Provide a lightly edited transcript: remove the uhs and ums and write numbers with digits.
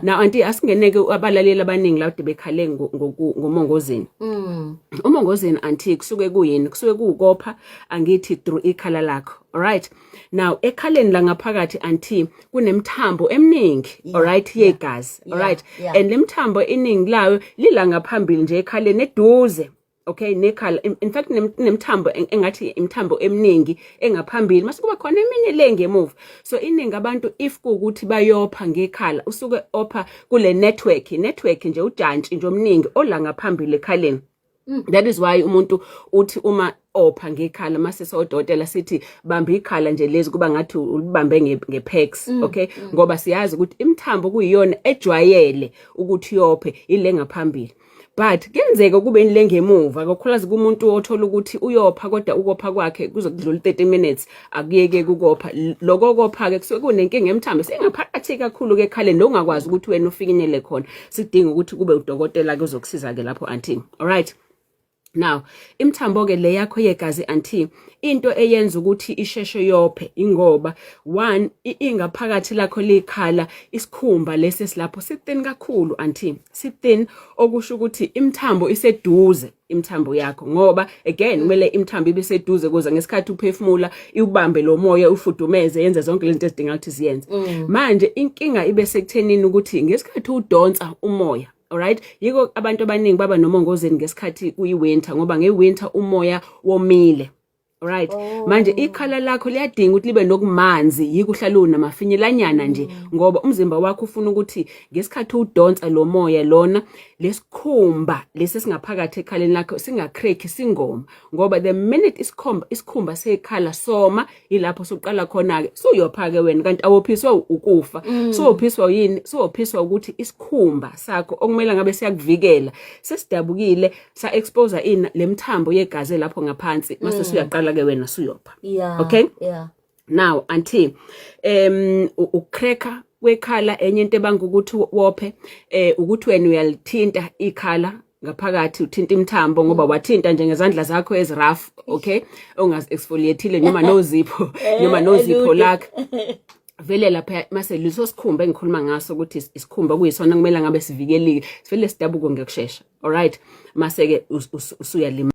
Now auntie, asingeneke abalaleli abaningi la bekhale ngomongozini. Umongozini auntie kusuke kuyini? Kusuke kuwukopha, angithi, through ikhala lakho. Alright, now ekhaleni la ngaphakathi auntie kunemthambo eminingi, alright, yegazi, alright, and lemthambo iningi layo lila ngaphambili nje ekhaleni eduze, okay, nekhala. In fact nemthambo engathi imithambo eminingi engaphambili, mase kuba khona eminye le ngemuva. So iningi abantu if kuwukuthi bayopha ngekhala, usuke opha kule network nje, ujantshi nje omningi ola ngaphambili ekhaleni. That is why umuntu uthi uma opha ngekhala, mase sodokotela sithi bamba ikhala nje lezi kuba ngathi ulibambe ngepex, okay, ngoba siyazi ukuthi imithambo kuyiyona ejwayele ukuthi yophe ile ngaphambili, but kuyenzeka kube ile ngemuva, kakhulukazi kumuntu othola ukuthi uyopha kodwa ukopha kwakhe kuzokudlula 30 minutes akuyeke ukopha. Lokho kopha ke kusuke kunenkinga emthambo sengaphakathi kakhulu ke ekhaleni nongakwazi ukuthi wena ufikinyele khona. Sidinga ukuthi kube udokotela ke uzokusiza ke lapho auntie. Alright. Now, imithambo ke le yakho yegazi auntie, into eyenza ukuthi isheshe yophe ingoba one, ingaphakathi lakho likhala, isikhumba lesi esilapho si-thin kakhulu auntie, si-thin, okusho ukuthi imithambo iseduze, imithambo yakho, ngoba again kumele imithambo ibe seduze ukuze ngesikhathi uphefumula iubambe lo moya, ufudumeze, yenze zonke lezi zinto ezidinga ukuthi ziyenze. Manje inkinga ibe sekuthenini ukuthi ngesikhathi udonsa umoya, alright, yiko abantu abaningi baba nomongozeni ngesikhathi kuyi-winter, ngoba nge-winter umoya womile. Right. Manje ikhala lakho liyadinga ukuthi libe nokumanzi, yiko uhlala unamafinyelanyana nje, ngoba umzimba wakho ufuna ukuthi ngesikhathi udonsa lo moya lona, lesikhumba lesi singaphakathi ekhaleni lakho singacrack, singoma, ngoba the minute isikhumba sekhala soma, ilapho soqala khona ke suyopha ke wena, kanti awophiswa ukufa. Sowophiswa yini? Sowophiswa ukuthi isikhumba sakho okumele ngabe siyakuvikela sesidabukile, sa expose in lemthambo yegazi lapho ngaphansi, mase suyaqala ke wena suyopha. Okay? Yeah. Now auntie, ukucracka kwekhala enye into ebanga ukuthi wophe, ukuthi wena uyalithinta ikhala ngaphakathi, uthinta imithambo, ngoba wathinta nje ngezandla zakho ezi-rough, okay, ongazi-exfoliateile noma nozipho Elude. lakho vele lapha, mase leso sikhumba engikhuluma ngaso ukuthi isikhumba kuyisona kumele ngabe sivikelile, sivele sidabuke ngokushesha. Alright, mase ke usuyalima.